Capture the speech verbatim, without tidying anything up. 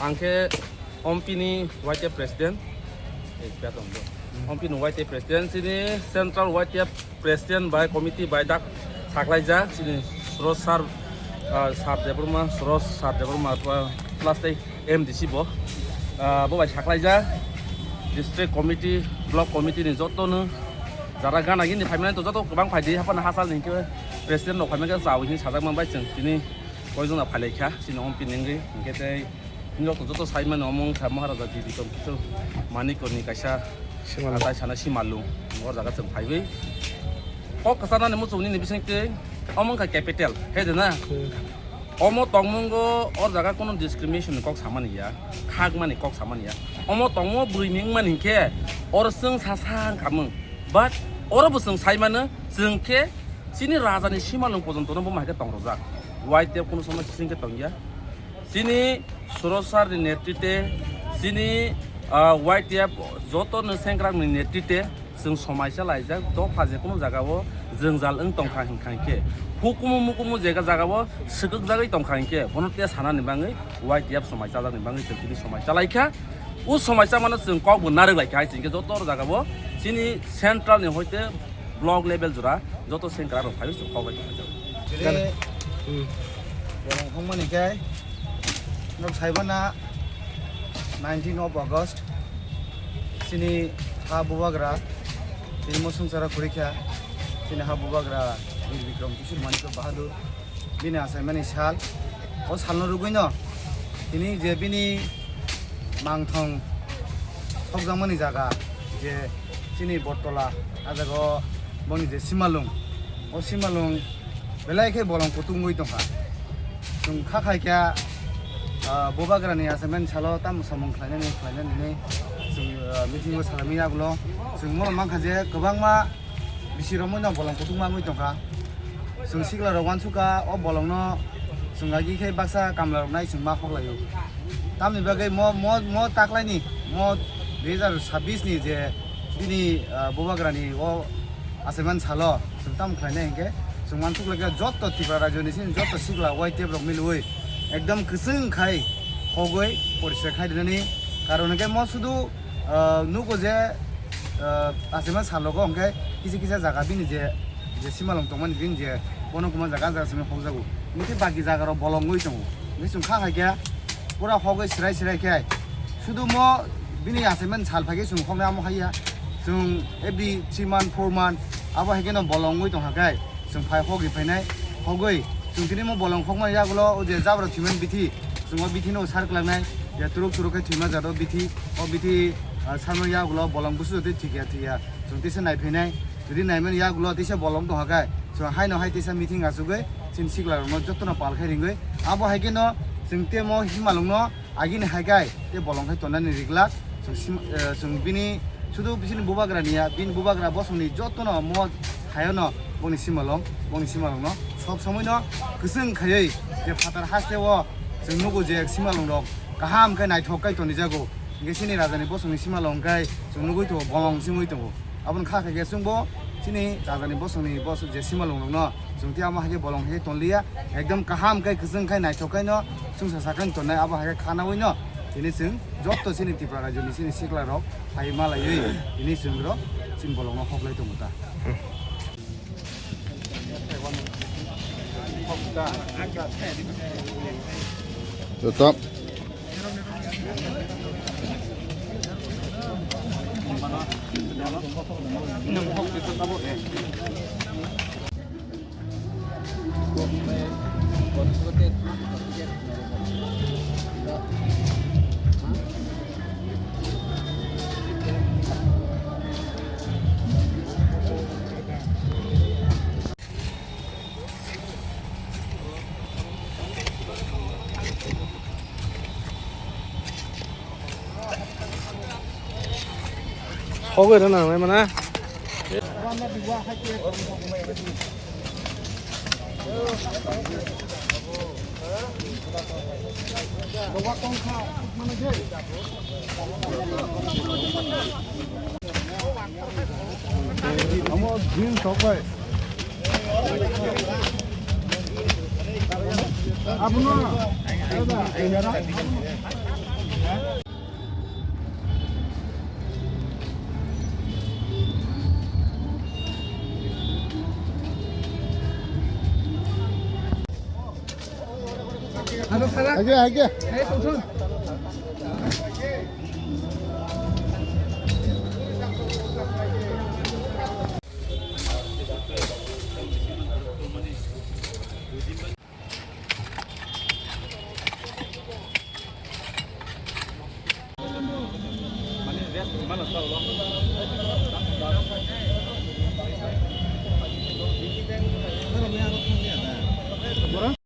Ang khe Ompi ni Y T F president. Eh, kya tong bo? Ompi ni Y T F president, chini central Y T F president bai committee bai dak saklaijak, chini Suroj sir, ah, sir Debbarma, Suroj sir Debbarma, plus tei M D C bo, ah, bo bai saklaijak. District committee, block committee ni joto no jara gana gini phaimani to joto kwbang phaidi, haphano hachal ni hwnkhe president rok phaimani khe chao hini sajak man bai chwng tini koijakna phailaikha, chini Ompi ni wngwi, hwnkhe tei Nini rok joto sai mano, omo wngkha Maharaja Bibikrom Kishore Manikya ni kaisa Simalung. Tai sana Simalung. O jaga chwng phaiwi kok kwcharnani muchung nini bisingtwi omo wngkha capital, he de na? Hmm. Omo tongmungo o jaga kono discrimination ni kok samani ya, khakmani kok samani ya. Omo tongmo bwrwi ni wngmani hinkhe oro chwng sa sa wngkha mung. But oro bo chwng sai mano, chwng khe chini raja ni Simalung pojonto no bo mai khe tongrojak. Y T F kono somoi sising khe tongya. Chini Suroj sir ni netritwe, chini, ah, Y T F joto ni sengkrak ni netritwe chwng somaisa laijak, dopha je kunu jaga o jwngjal wng tongkha hinkha hinkhe, hukumu mukumu jega jaga o swkakjagwi tongkha hinkhe, bono tei sanani bagwi Y T F somaisa jakni bagwi chwng tini somaisa laikha. O somaisa mano chwng kok bo narwk laikha hai chwng khe joto jaga o chini central ni hoite block level jora joto sengkrak rok phaiwi chwng kok bai tongkha. Tini Hmm. borong hongmani khe nok saibana nineteen of August chini ha bubagra, chini mosong chara khurikha, chini ha bubagra Bir Bikram Kishore Manikya Bahadur bini achaimani sal. O salno rwgwino tini je bini mangthong sokjakmani jaga je chini Bottola, a jaga o boni je Simalung, o Simalung belai khe bolong kutung wngwi tongkha. Chwng kha khai khe, ah, bubagrani achaimani salo tamo samung khlainani khlainani hinwi chwng, ah, meeting o salaimani yagulo chwng bono mankha je kwbangma bisi romwi no bolong kutung wngwi tongkha. Chwng sikla rok uansukha o bolong no chwng agi khe baksa kamla rok nai chwng ma hoklaio. Tamni bagwi mo, mo, mo taklaini mo dui hazar sabbish ni je bini, ah, bubagrani o achaimani salo chwng tamo khlainai hinkhe chwng uansuk laikha joto Tripura rajyo ni sini joto sikla Y T F rok milwi ekdom kwchwng khai hogwi poriskar khai rinani karon hinkhe mo sudu, ah, nugo je, ah, achaima salogo hinkhe kisa kisa jaga bini je, je Simalung tongmani bini je bono kwma jaga jaga simi hokjago. Hinkhe baki jaga rok bolong wngwi tongo. Hinkhe chwng kha khai khe pura hogwi srai srai khe sudu mo bini achaimani sal phai khe chwng hoknai amo haiya. Chwng every three month, four month abo hai kheno bolong wngwi tongkha khe chwng phai hogwi phainai. Hogwi chwng tini mo bolong hokmani yagulo o je jabra thwimani bithi, chwng o bithi no sar kwlangnai. Ya turuk turuk khe thwima jado bithi, o bithi, ah, sarmani yagulo bolong busu jotoi thikya thikya chwng tisa nai phainai. Jodi naimani yagulo tisa bolong tongkha khe chwng haino hai tisa meeting achugwi chini sikla rokno jotono pal khai ringwi abo hai kheno chwng temo Simalung no agini hai khe tei bolong khai tonani riglak. Chwng sim-, eh, chwng bini sudu bisini bubagra niya, bini bubagra bosongni jotono mo hayono bongni Simalung, bongni Simalungno sob somoino kwchwng khaiwi je phatar hasteo chwng nugo je Simalung rok kaham khe naithok khe tonijago. Hinkhe chini rajani bosongni Simalung khe chwng nugwi tongo, bolong singwi tongo. Aboni kha khe chwngbo chini rajani bosongni bosong je Simalung rokno chwng tei amo hai khe bolong hai khe tonliya, ekdom kaham khe kwchwng khe naithok khe no chwngsa sakhe tonnai abo hai khe khanawi no tini chwng joto chini Tripura rajyoni chini sikla rok phai malaiwi tini chwng rok chini bolong no hoklai tongo ta. Joto. Sogwi rw nangnai mana. Amo green sokbai. Abono. Agia, agia.